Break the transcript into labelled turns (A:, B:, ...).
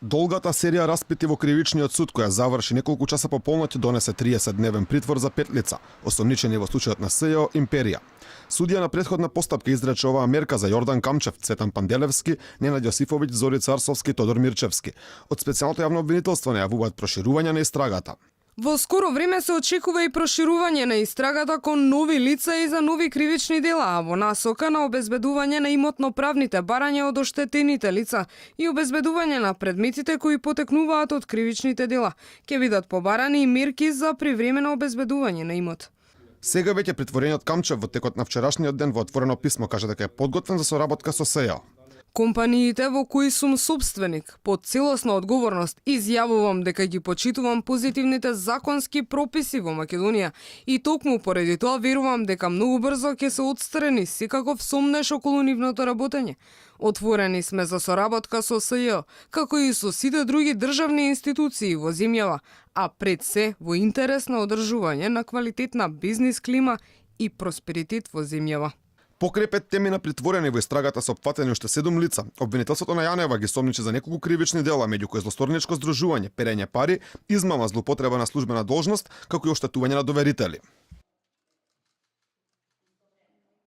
A: Долгата серија распити во кривичниот суд, која заврши неколку часа по полноќ, донесе 30-дневен притвор за 5 лица, осомничени во случајот на СЈО Империја. Судија на претходна постапка изрече оваа мерка за Јордан Камчев, Цветан Панделевски, Ненад Јосифовиќ, Зори Царсовски, Тодор Мирчевски. Од специјалното јавно обвинителство најавуваат проширување на истрагата.
B: Во скоро време се очекува и проширување на истрагата кон нови лица и за нови кривични дела, а во насока на обезбедување на имотно-правните барања од оштетените лица и обезбедување на предметите кои потекнуваат од кривичните дела. Ќе бидат побарани и мерки за привремено обезбедување на имот.
A: Сега веќе притворениот Камчев во текот на вчерашниот ден во отворено писмо кажа дека е подготвен за соработка со СЈО.
B: Компаниите во кои сум собственик, под целосна одговорност, изјавувам дека ги почитувам позитивните законски прописи во Македонија и токму поради тоа верувам дека многу брзо ќе се отстрани секаков сомнеш околу нивното работење. Отворени сме за соработка со СЈО, како и со сите други државни институции во земјава, а пред се во интерес на одржување на квалитетна бизнис клима и просперитет во земјава.
A: Покрај 5 теми на притворени во истрагата се опфатени уште 7 лица. Обвинителството на Јанева ги сомничи за неколку кривични дела, меѓу кои злосторничко здружување, перење пари, измама, злоупотреба на службена должност, како и оштетување на доверители.